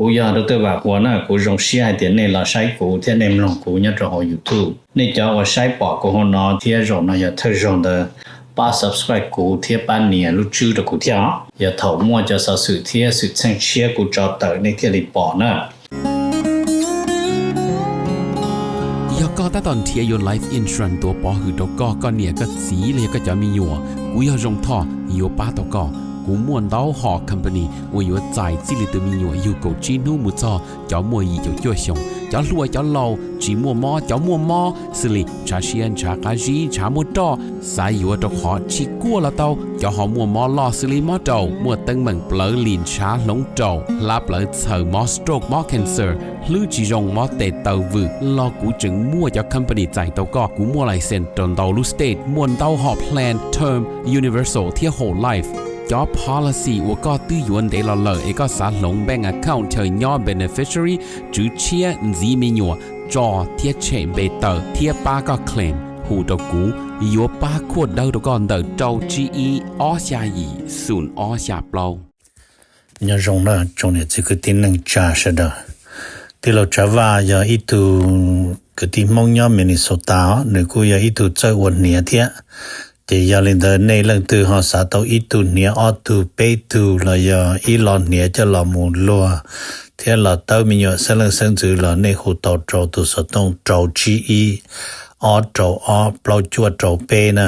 Kuv yog Doctor Vam Huas na, kuv zoo siab hais tias nej los saib kuv thiab nej mloog kuv nyob rau hauv YouTube. Nej cov uas saib pom kuv hauv no thiab zaum no yog thawj zaug ntawd, pab subscribe kuv thiab pab nias lub tswb rau kuv thiab os. Yog thaum muaj cov xov xwm thiab xwm txheej tshiab kuv tso tawm nej thiaj li pom na. Yog koj tab tom nrhiav yuav life insurance tuav pov hwm rau koj, koj niam koj txiv los yog koj cov me nyuam, kuv yog Zoo Thoj yuav pab tau koj. Kuv muaj ntau hom company uas yuav txais txij li tus me nyuam yug kaum tsib hnub mus txog cov muaj yim caum cuaj xyoos, cov hluas cov laus, tsis muaj mob cov muaj mob, xws li ntshav siab ntshav qab zib ntshav muaj roj, xav yuav rau qhov tsis kuaj los tau, cov ho muaj mob loj xws li mob raum, muaj teeb meem plawv lim ntshav hloov raum, hlab plawv txhaws, mob stroke mob cancer, hlwb tsis zoo mob tes taw vwm los kuv tseem muaj cov company txais tau koj. Kuv muaj license rau ntau lub state, muaj ntau hom plan term, universal thiab whole life. Cov policy uas koj twb yuav ntev los lawm es koj xav hloov bank account chaw nyob beneficiary, tswv tshiab ntxiv me nyuam, tso thiab tshem npe tawm thiab pab koj claim, hu rau kuv, yuav pab khuaj dawb rau koj ntawm rau tsib ib ob xya yim xoom ob xya plaub. Nyob zoo na tsoom niam txiv kwv tij neej tsa sawv daws. Tij laug Tsav Vaj yog ib tug kwv tij Hmoob nyob Minnesota os, nws kuj yog ib tug txawj ua hniav thiab. Ces yog li ntawd nej leej twg ho xav tau ib tug hniav ob tug peb tug los yog ib lo hniav coj los mus luag thiab los tawb me nyuam xeeb leej xeeb ntxwv los nej hu tau rau tus xov tooj rau tsib ib ob rau ob plaub cuaj rau peb na.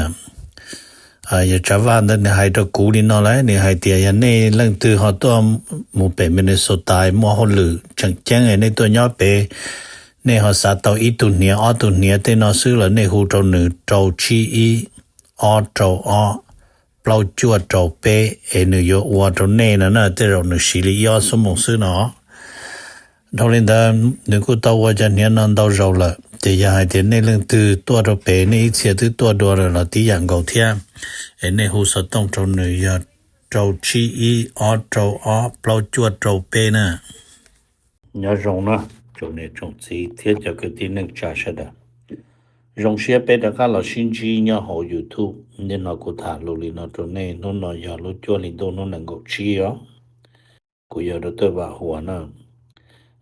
Yog Tsav Vaj ntawd nws hais rau kuv li no lawm, nws hais tias yog nej leej twg ho tuaj mus pem Minnesota muaj hauj lwm tseem ceeb nej tuaj nyob pem, nej ho xav tau ib tug hniav ob tug hniav tej no xwb los nej hu rau nws rau tsib ib ob rau ob plaub cuaj rau peb es nws yuav ua rau nej no na, tej zaum nws siv li ib ob xuab moos xwb no. Dhau li ntawd nws kuj tau ua cov hniav no ntau zaus lawm, ces yog hais tias nej leej twg tuaj rau pem nej ib txhia twb tuaj dua lawm los tib yam nkaus thiab, es nej hu xov tooj rau nws yog rau tsib ib ob rau ob plaub cuaj rau peb na. Nyob zoo na tsoom niam tsoom txiv thiab cov kwv tij neej tsa sawv daws. Zoo siab peb rov qab los sib ntsib nyob hauv YouTube. Nim no kuv tham lus li no rau nej, hnub no yog lub cuaj hli ntuj hnub nees nkaum tsib os. Kuv yog Doctor Vam Huas na.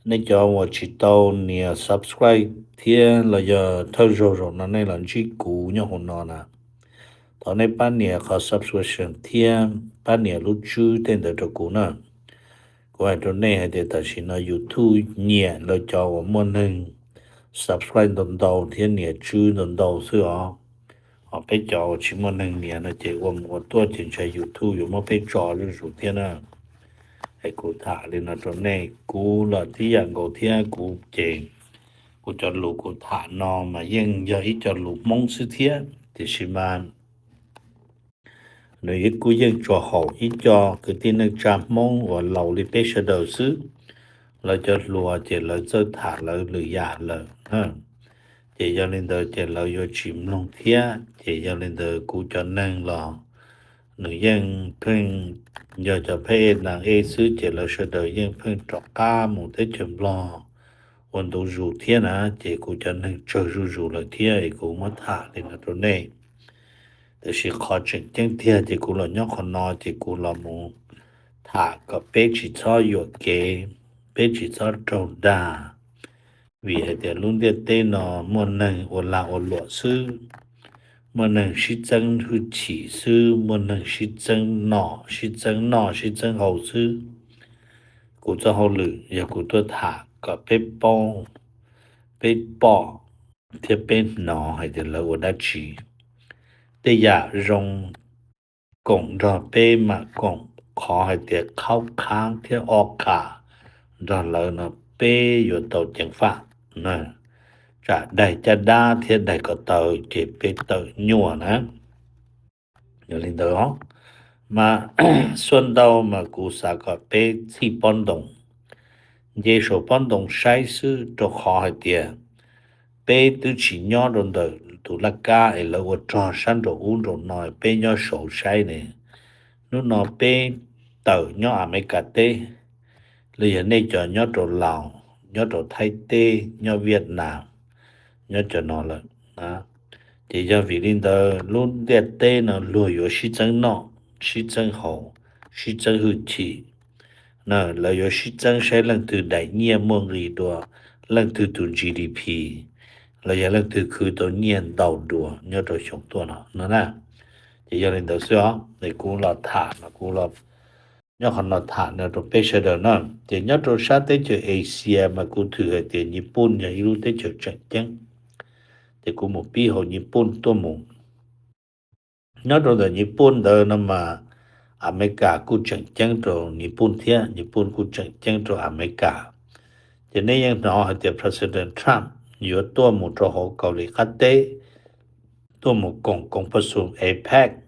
Nej cov uas tsis tau nias subscribe thiab los yog thawj zaug zaum no nej los ntsib kuv nyob hauv no na, thov nej pab nias qhov subscription thiab pab nias lub tswb tej ntawd rau kuv na. Kuv hais rau nej hais tias tam sim no YouTube nyiam lawv cov uas muaj neeg subscribe ntau ntau thiab nias tswb ntau ntau xwb os. Ho peb cov uas tsis muaj neeg nias no ces ua mus ua tuaj ces ntshai YouTube yuav muab peb tso zuj zus thiab na. Es kuv tham li no rau nej, kuv los tib yam nkaus thiab, kuv ces kuv cov lus kuv tham no mas yeej yog ib co lus Hmoob xwb thiab, tiam sis mas nws kuj yeej tsuas haum ib co kwv tij neej tsa Hmoob uas laus li peb sawv daws xwb. Lawv cov hluas ces lawv txawj tham lawv lwm yam lawm. Ces yog li ntawd ces lawv yuav tsis mloog thiab. Ces yog li ntawd kuv cov neeg los nws yeej pheej yog cov phab ej nas ej xwb, ces lawv sawv daws yeej pheej rov qab mus teb chaws Nplog ua ntu zus thiab na. Ces kuv cov neeg tsawg zuj zus lawm thiab es kuv muab tham li no rau nej. Tiam sis qhov tseem ceeb tiag ces kuv los nyob qhov no ces kuv los mus tham kom peb tsis txhob yuam kev, peb tsis txhob raug dag. Vim hais tias lub ntiaj teb no muaj neeg ua lag ua luam xwb, muaj neeg sib txeeb hwj chim xwb, muaj neeg sib txeeb nom, sib txeeb noj sib txeeb haus xwb. Kuv txoj hauj lwm yog kuv tuaj tham kom peb paub, peb pom thiab peb hnov hais tias lawv ua dab tsi. Tej yam zoo koom nrog peb mam koom, qhov hais tias khaub khaab thiab o kam nrog lawv no peb yuav tau ceev faj. Tsam daig caj dab thiab daig ko taw ces peb tawm nyuaj na. Yog li ntawd os, mas xuaj ntau mas kuv xav kom peb txhij pob ntoo, nce saum pob ntoo saib xwb, rau qhov hais tias peb twb tsis nyob rau ntawm tus laj kab es lawv ua rog sab nraum ub nraum no, peb nyob saud saib ne. Hnub no peb tawm nyob Amelikas teb, los yog nej cov nyob rau Laus, nyob rau Thaib teb, nyob Viaj Nam, nyob cov no lawm. Ces yog vim li ntawd lub ntiaj teb no luag yuav sib txeeb noj, sib txeeb haus, sib txeeb hwj chim. Lawv yuav sib txeeb saib leej twg daim nyiaj muaj nqis dua leej twg tus GDP, los yog leej twg khwv tau nyiaj ntau dua nyob rau xyoo tuaj no no na. Ces yog li ntawd xwb os, es kuv los tham no, kuv los nyob qhov no tham no rau peb sawv daws na. Ces nyob rau sab teb chaws Asia mas kuv thwm hais tias Nyij Pooj yog ib lub teb chaws tseem ceeb. Ces kuv mus pib hauv Nyij Pooj tuaj mus. Nyob rau ntawm Nyij Pooj ntawd no mas Amelikas kuj tseem ceeb rau Nyij Pooj thiab, Nyij Pooj kuj tseem ceeb rau Amelikas. Ces nej yeej hnov hais tias President Trump yuav tuaj mus rau hauv Kaus Lim qab teb, tuaj mus koom koom pab xum APEC,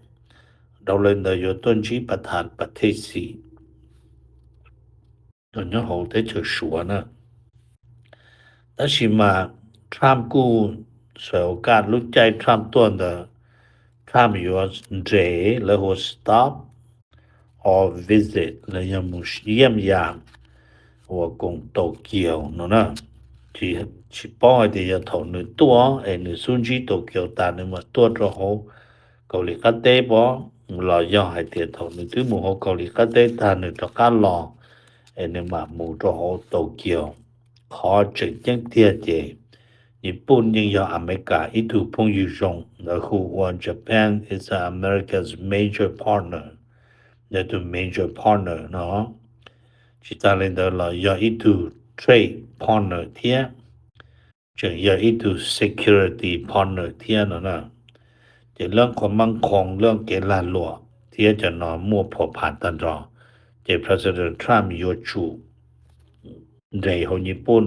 dhau li ntawd yuav tuaj ntsib pas thas pas thej xim nyob hauv teb chaws Suav na. Tab sis mas Trump kuj xav ua kaj lub caij Trump tuaj ntawd, Trump yuav nres lawv hu ua stop or visit los yog mus yeej yam uas koom Tokyo no na. Tsis paub hais tias yog thaum nws tuaj es nws xub ntsib Tokyo tas nws mam tuaj rau hauv Kaus Lim qab teb pob, los yog hais tias thaum nws twb mus hauv Kaus Lim qab teb tag nws rov qab los es nws mam mus rau hauv Tokyo. Qhov tseem ceeb tiag ces Nyij Pooj yeej yog Amelikas ib tug phooj ywg zoo, lawv hu ua Japan is America's major partner, yog tus major partner no. Tsis tas li ntawd los yog ib tug trade partner thiab, tseem yog ib tug security partner thiab no na. Ces lawv qhuas maj qhoos lawv kev lag luam thiab cov no muaj phom pham tag nrho. Ces President Trump yuav tsum nres hauv Nyij Pooj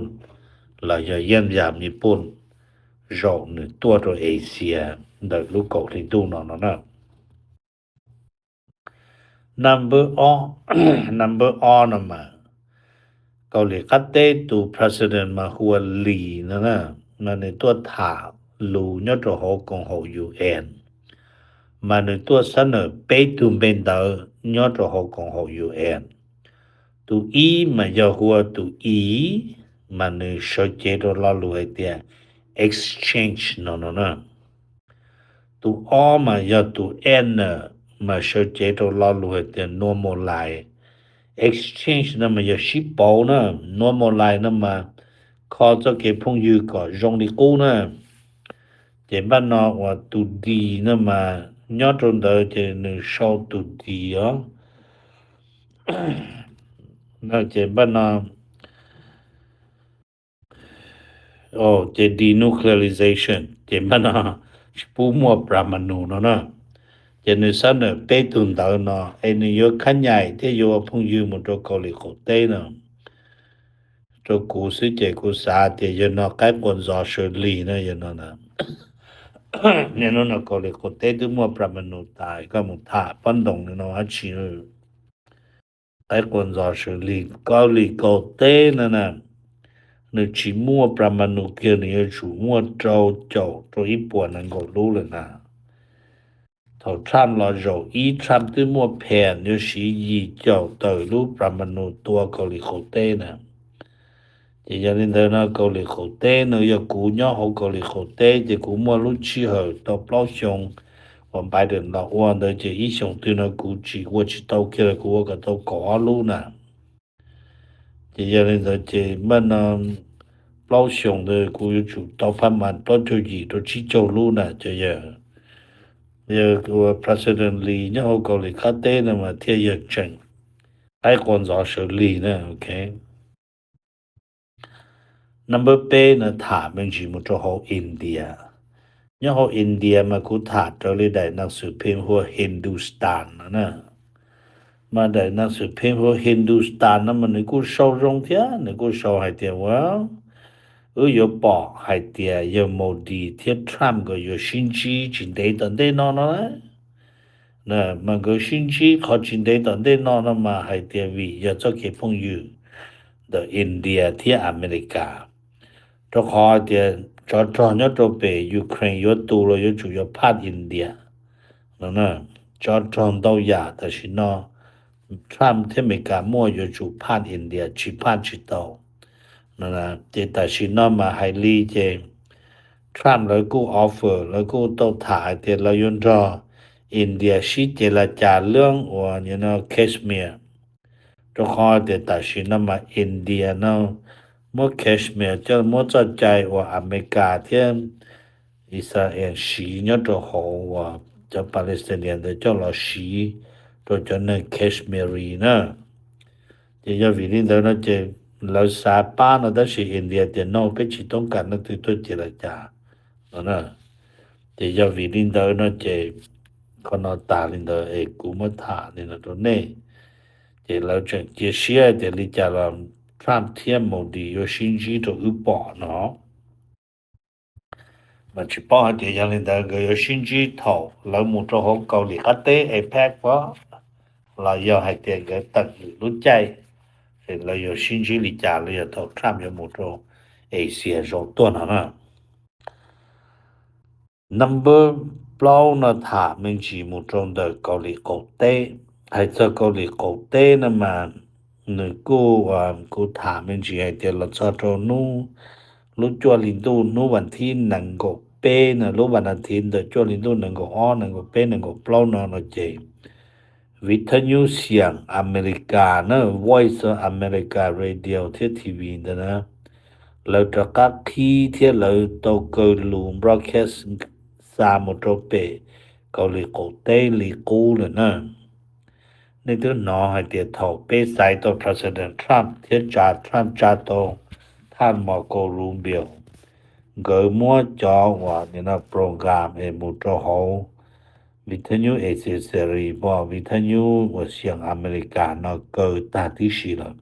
los yog yeej yam Nyij Pooj zaum nws tuaj rau Asia ntawm lub kaum hli ntuj no no na. Number ob, number ob no mas Kaus Lim qab teb tus president mas hu ua Lee no na, mas nws tuaj tham lus nyob rau hauv koom haum U N, mas nws tuaj xab nawm peb tug npe ntawv nyob rau hauv koom haum U N. Tus ib mas yog hu ua tus E, mas nws sawv cev rau lo lus hais tias exchange no no na. Tus ob mas yog tus N, mas sawv cev rau lo lus hais tias normalize. Exchange no mas yog sib pauv na, normalize no mas kho txoj kev phooj ywg kom zoo li qub na. Ces npaj no uas tus D no mas nyob rau ntawd ces nws sau tus D os. Ces npaj no ces denuclearization, ces npaj no tsis pub muaj Pramanu no na. Ces nws xab nawm peb tug ntawv no es nws yuav khab nyaim thiab yuav ua phooj ywg mus rau Kaus Lim qaum teb no. Rau kuv xwb ces kuv xav tias yog no qaib qua ntxov sawv lig na, yog no na. Niaj hnub no Kaus Lim qaum teb twb muaj Pramanu tas, koj mus tham pob ntoos no dab tsi? Qaib qua ntxov sawv lig, Kaus Lim qaum teb no na, nws tsis muaj Pramanu kiag, nws yuav tsum muaj rau caum rau ib puas nees nkaum lub lawm na. Thaum Trump los zaum ib, Trump twb muaj phas yuav siv yim caum tawm lub Pramanu tua Kaus Lim qaum teb na. Ces yog li ntawd no Kaus Lim qaum teb no yog kuv nyob hauv Kaus Lim qaum teb ces kuv muaj lub sij hawm tau plaub xyoo uas Biden los ua ntawd ces ib xyoos twg no kuv tsis ua tsis tau kiag los kuv ua kom tau kaum ob lub na. Ces yog li ntawd ces npaj no plaub xyoos ntawd kuv yuav tsum tau phaj mas plaub caug yim rau tsib caug lub na. Ces yog, yog ua President Lee nyob hauv Kaus Lim qab teb no mas thiaj yog tseem qaib qua ntxov sawv lig na, ok. Number peb no tham me ntsis mus rau hauv India. Nyob hauv India mas kuv tham raws li daim nas xwm phim hu ua Hindustan no na. Mas daim nas xwm phim hu ua Hindustan no mas nws kuj sau zoo thiab, nws kuj sau hais tias ua, wb yuav pom hais tias yawg Modi thiab Trump nkawd yuav sib ntsib tsis ntev tom ntej no no. Mas nkawd sib ntsib qhov tsis ntev tom ntej no no mas hais tias vim yog txoj kev phooj ywg ntawm India thiab Amelikas. Rau qhov hais tias tsov rog nyob rau pem Ukraine yuav tu los yuav tsum yuav phaj India no. Tsov rog ntau yam tam sim no Trump thiab Amelikas muaj yuav tsum phaj India, tsis phaj tsis tau. Ces tam sim no mas hais li ces Trump lawv kuj offer, lawv kuj tau tham hais tias lawv yuav nrog India sib ces las cas lub uas Kashmir, Rau qhov tias tam sim no mas India no muab Kashmir coj muab txoj cai uas Amelikas thiab Israel siv nyob rau hauv uas cov Palestinian ntawd coj los siv rau cov neeg Kashmiri na. Ces yog vim li ntawd no ces lawv xav pab no tab sis India tias no peb tsis toob kas leej twg tuaj ces lawv cas no na. Ces yog vim li ntawd no ces qhov no tas li ntawd es kuv muab tham li no rau nej. Ces lawv tseem cia siab tias li cas los Trump thiab Modi yuav sib ntsib rau wb pom no. Mas tsis paub hais tias yog li ntawd nkawd yuav sib ntsib thaum lawv mus rau hauv Kaus Lim qab teb APEC los, los yog hais tias nkawd tawm lwm lub caij, lawv yuav sib ntsib li cas los yog thaum Trump yuav mus rau Asia zaum tuaj no na. Number plaub no tham me ntsis mus rau ntawm Kaus Lim qaum teb. Hais txog Kaus Lim qaum teb no mas nws kuj, kuv tham me ntsis hais tias los txog rau hnub, lub cuaj hli ntuj hnub vas thib nees nkaum peb no, lub vas nas thiv ntawm cuaj hli ntuj nees nkaum ob, nees nkaum peb, nees nkaum plaub no no ces viv thaj nyub xiam Amelikas na, Voice of America Radio thiab T V ntawd na, lawv rov qab qhib thiab lawv tau kaw lus broadcast xa mus rau pem Kaus Lim qaum teb li qub lawm na. Nej twb hnov hais tias thaum peb xaiv tau President Trump thiab tsa Trump tsa tau thaj Marco Rubio, nkawd muab cov uas program es mus rau hauv viv thaj nyub Asia Series, viv thaj nyub uas xiam Amelikas no kaw tag tib si lawm.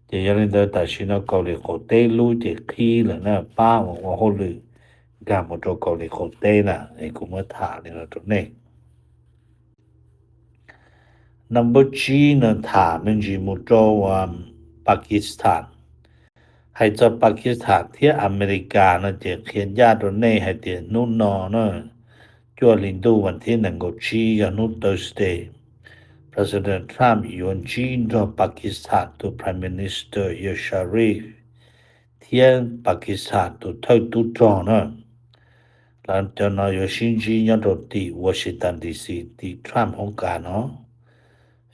Ces yog li ntawd tam sim no Kaus Lim qaum teb lub ces qhib lawm na, pab uas ua hauj lwm nkag mus rau Kaus Lim qaum teb na, es kuv muab tham li no rau nej. Number tsib no tham me ntsis mus rau Pakistan. Hais txog Pakistan thiab Amelikas no ces qhia ncaj rau nej hais tias hnub no na, cuaj hli ntuj vas thib nees nkaum tsib yog hnub Thursday, President Trump yuav ntsib nrog Pakistan tus Prime Minister yog Sharif thiab Pakistan tus thawj tub rog na. Lawv cov no yuav sib ntsib nyob rau tim Washington D C tim Trump hoob kas no.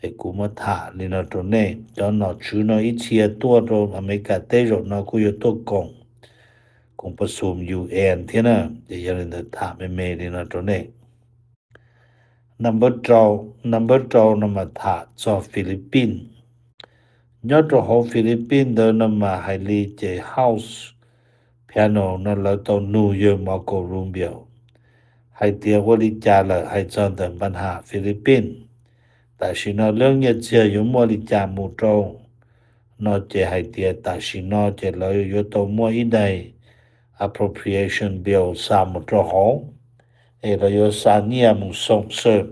Es kuv muab tham li no rau nej, cov nom tswv no ib txhia tuaj rau Amelikas teb zaum no kuj yuav tuaj koom, koom pab xum U N thiab na, ces yog li ntawd tham me me li no rau nej. Number rau, number rau no mas tham txog Philippines. Nyob rau hauv Philippines ntawd no mas hais li ces House panel no lawv tau nug yawg Marco Rubio hais tias ua li cas lawm hais txog ntawm npa nham Philippines. Tam sim no lub nyiaj txiag yuav muaj li cas mus rau no ces hais tias tam sim no ces lawv yuav tau muaj ib daim appropriation bill xa mus rau hauv, es lawv yuav xa nyiaj mus xoom xawm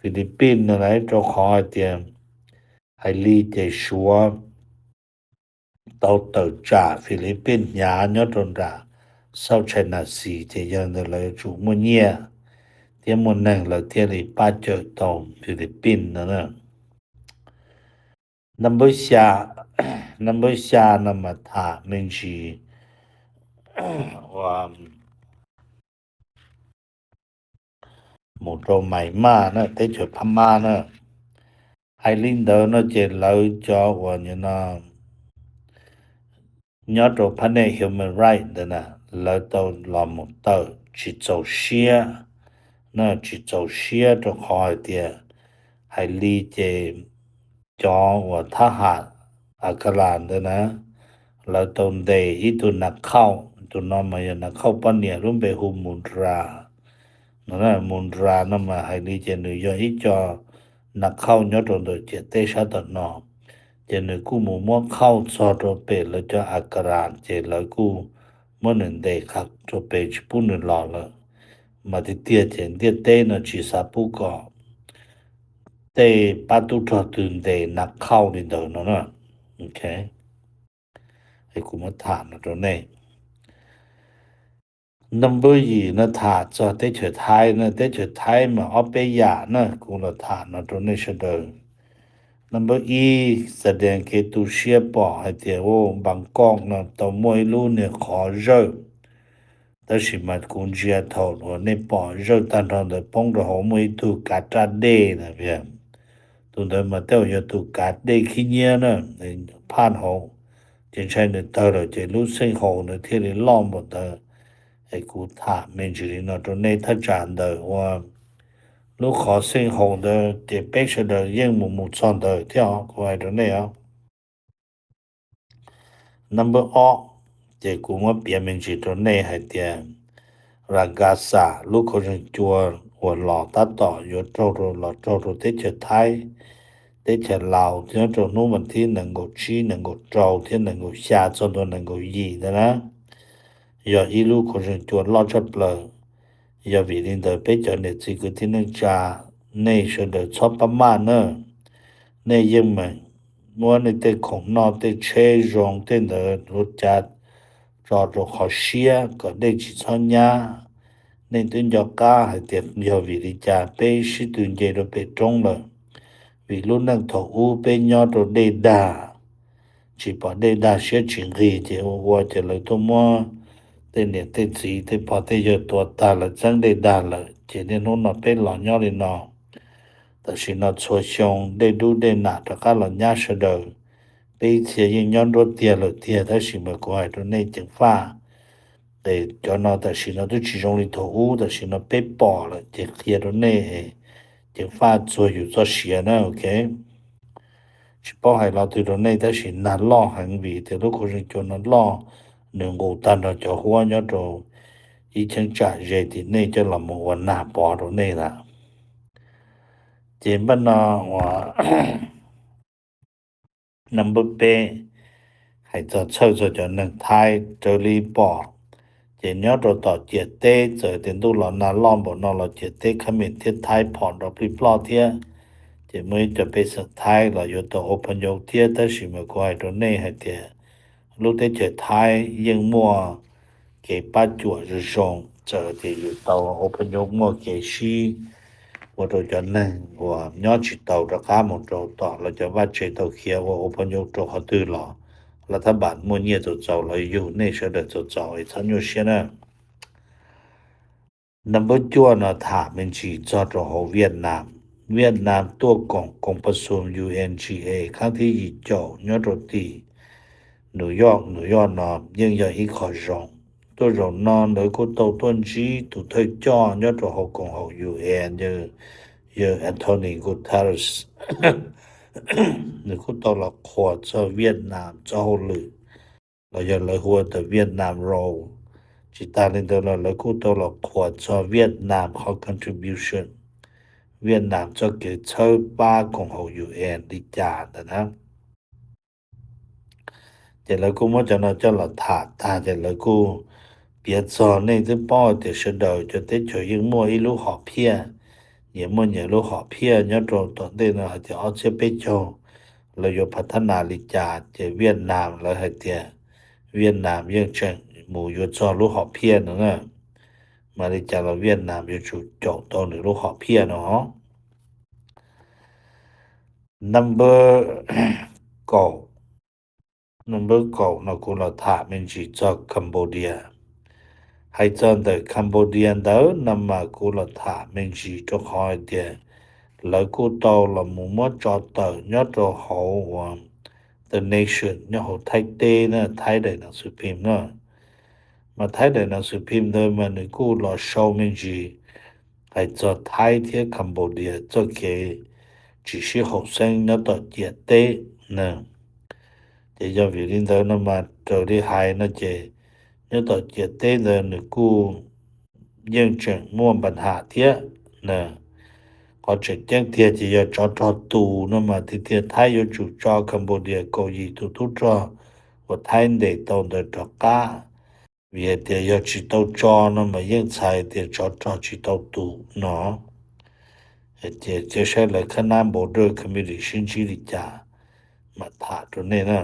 Philippines no lawm, rau qhov hais tias hais li ces Suav tau tawm tsam Philippines hnyav nyob rau nram South China Sea, ces yog ntawd lawv yuav tsum muaj nyiaj thiab muaj neeg lawv thiaj li pab cawm tau Philippines no na. Number xya, number xya no mas tham me ntsis mus rau Myanmar na, teb chaws Phab Mab na. Hais li ntawd no ces lawv cov uas no nyob rau phab ntej human rights ntawd na, lawv tau los mus tawm tsis txaus siab na, tsis txaus siab rau qhov hais tias hais li ces cov uas thab ham Akalan ntawd na, lawv tau ntes ib tug nas khauj, tus no mas yog nas khauj poj niam lub npe hu Mundra no. Mundra no mas hais li ces nws yog ib co nas khauj nyob rau ntawm ciam teb sab tom no, ces nws kuj mus muab khauj txog rau pem lawv cov Akalan, ces lawv kuj muab nws ntes qhov rau pem tsis pub nws los lawm. Mas tiag tiag ces ntiaj teb no tsis xav pub kom tej pab tub rog twg ntes nas khauj li ntawd no na. Ok, es kuv muab tham no rau nej. Number yim no tham txog teb chaws Thaib na, teb chaws Thaib mas ob peb yam na, kuv los tham no rau nej sawv daws. Number ib, xa dees kev tu siab pom hais tias Bangkok no tau muaj ib lub niag qhov zawj, tab sis mas kuv ntsia thaum uas nej pom zawj tag nrho ntawd poob rau hauv muaj ib tug kav raj dej na, Tus ntawd mas tej zaum yog tus kav dej khib nyiab na, phaj hauv, ces ntshai nws tawg lawm ces lub xeej haus ntawd thiaj li loj npaum ntawd. Es kuv tham me ntsis li no rau nej thaj tsam ntawm ua lub qhov xeej haus ntawd ces peb sawv daws yeej mus mus txog ntawd thiab os, kuv hais rau nej os. Number ob, ces kuv muab piav me ntsis rau nej hais tias Ragasa lub khaub zeeg cua uas los tab tom yuav raug rau, los raug rau teb chaws Thaib, teb chaws Laus thiab rau hnub vas thib nees nkaum tsib, nees nkaum rau thiab nees nkaum xya txog ntua nees nkaum yim ntawd na, yog ib lub khaub zeeg cua loj tshaj plaws. Yog vim li ntawd peb cov niam txiv kwv tij neej tsa, nej sawv daws txhob pab maj na. Nej yeej meem muab nej tej khoom noj tej tsheb zoo tej ntawd luv cav tso rau qhov siab kom dej tsis txhob nyab. Nej twb nco qab hais tias yog vim li cas peb sib tw nce rau pem roob lawm, vim lub neej thaum ub peb nyob rau dej dag, tsis pom dej dag siab tsis nqig ces ua ua ces lawv tuaj muab tej niam tej txiv tej pog tej yawg tua tag lawv txeeb dej dag lawm ces niaj hnub no peb los nyob li no. Tam sim no txhua xyoo dej dub dej nam rov qab los nyab sawv daws. Peb ib txhia yeej nyob nruab tiag lawm tiag tab sis mas kuv hais rau nej ceev faj, cov no tam sim no twb tsis zoo li thaum ub, tam sim no peb pom lawm ces qhia rau nej, ceev faj txuag yus txoj sia na, ok. Tsis paub hais lo twg rau nej tab sis nag loj heev vim tias lub khaub zeeg cua no loj, nws nqus tag nrho cov huab nyob rau ib cheeb tsam ze tim nej coj los mus ua nag pov rau nej lawm. Ces npaj no uas number peb, hais txog txhawj txog cov neeg Thaib raws li pom, ces nyob rau tom ciam teb txawm tias ntuj los nag loj npaum no los ciam teb Khab Mem thiab Thaib phom nrov plig ploj thiab. Ces muaj ib co pej xeem Thaib los yuav tau ua phaj nyau thiab tab sis mas kuv hais rau nej hais tias lub teb chaws Thaib yeej muaj kev pab cuam zoo zoo, txawm tias yus tau ua phaj nyau muaj kev sib ua rau cov neeg uas nyob tsis tau rov qab mus rau tom lawv cov vaj tse tau khiav ua ua phaj nyau rau qhov twg los lav thab npas muaj nyiaj txaus txaus los yug nej sawv daws txaus txaus es txhob nyuaj siab na. Number cuaj no tham me ntsis txog rau hauv Vietnam. Vietnam tuaj koom koom paj xum U N G A khab thib yim caum nyob rau tim New York, New York no yeej yog ib qho zoo. Tuaj zaum no lawv kuj tau tuaj ntsib tus thawj coj nyob rau hauv koom haum U N, yawg Antonio Guterres. Nws kuj tau los qhuas txog Vietnam txoj hauj lwm, los yog lawv hu ua the Vietnam Role. Tsis tas li ntawd los lawv kuj tau los qhuas txog Vietnam qhov contribution, Vietnam txoj kev txhawb pab koom haum U N li cas ntawd na. Ces lawv kuj muab cov no coj los tham tag ces lawv kuj piav txog, nej twb paub tias sawv daws cov teb chaws yeej muaj ib lub hom phiaj, nyias muaj nyias lub hom phiaj nyob rau tom ntej no hais tias ob txhiab peb caug lawv yuav phav thab nas li cas, ces Vietnam lawv hais tias Vietnam yeej tseem mus yuav txog lub hom phiaj no na. Mas li cas los Vietnam yuav tsum caum tau nws lub hom phiaj no. Number kaum, number kaum no kuv los tham me ntsis txog Cambodia. Hais txog ntawm Cambodia ntawd no mas kuv los tham me ntsis rau qhov hais tias lawv kuj tau los mus muab tso tawm nyob rau hauv uas The Nation nyob hauv Thaib teb na, Thaib daim nas xwm phim na. Mas Thaib daim nas xwm phim ntawd mas nws kuj los sau me ntsis hais txog Thaib thiab Cambodia txoj kev tsis sib haum xeeb nyob tom ciam teb na. Ces yog vim li ntawd no mas raws li hais no ces nyob tom ciam teb ntawd nws kuj yeej tseem muaj npa nham thiab na. Qhov tseem ceeb tiag ces yog tsov rog tus no mas tiag tiag Thaib yuav tsum tso Cambodia kaum yim tus tub rog uas Thaib ntes tau ntawd rov qab. Vim hais tias yog tsis tau tso no mas yeej txhais tias tsov rog tsis tau tus no. Ces cia saib lawv khab nab Border Committee sib ntsib li cas mas tham rau nej na.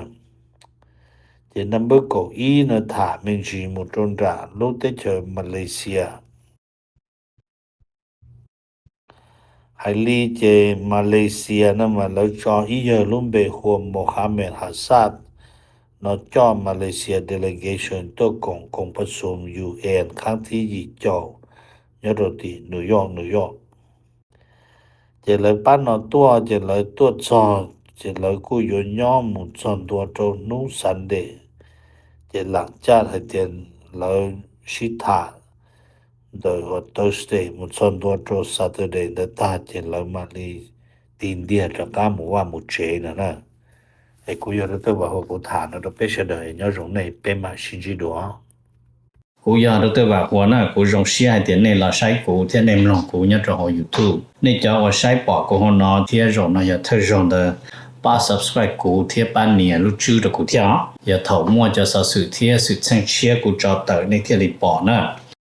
Ces number kaum ib no tham me ntsis mus rau nram lub teb chaws Malaysia. Hais li ces Malaysia no mas lawv tso ib yawg lub npe hu ua Mohamed Hassad no coj Malaysia delegation tuaj koom koom pab xum U N khab thib yim caum nyob rau tim New York, New York. Ces lawv pab no tuaj ces lawv tuaj txog ces lawv kuj yuav nyob mus txog ntua rau hnub Sunday. Ces lam caj hais tias lawv sib tham ntawm Thursday mus txog ntua rau Saturday ntawd tag ces lawv mam li tig ntiag rov qab mus vaj mus tsev no na. Es kuv yog Dr. Vam Huas kuv tham no rau peb sawv daws, nyob zoo nej, peb mam sib ntsib dua. Kuv yog Dr. Vam Huas na, kuv zoo siab hais tias nej los saib kuv thiab nej mloog kuv nyob rau hauv YouTube. Nej cov uas saib pom kuv hauv no thiab zaum no yog thawj zaug ntawd, pab subscribe kuv thiab pab nias lub tswb rau kuv thiab os. Yog thaum muaj cov xov xwm thiab xwm txheej tshiab kuv tso tawm nej thiaj li pom na.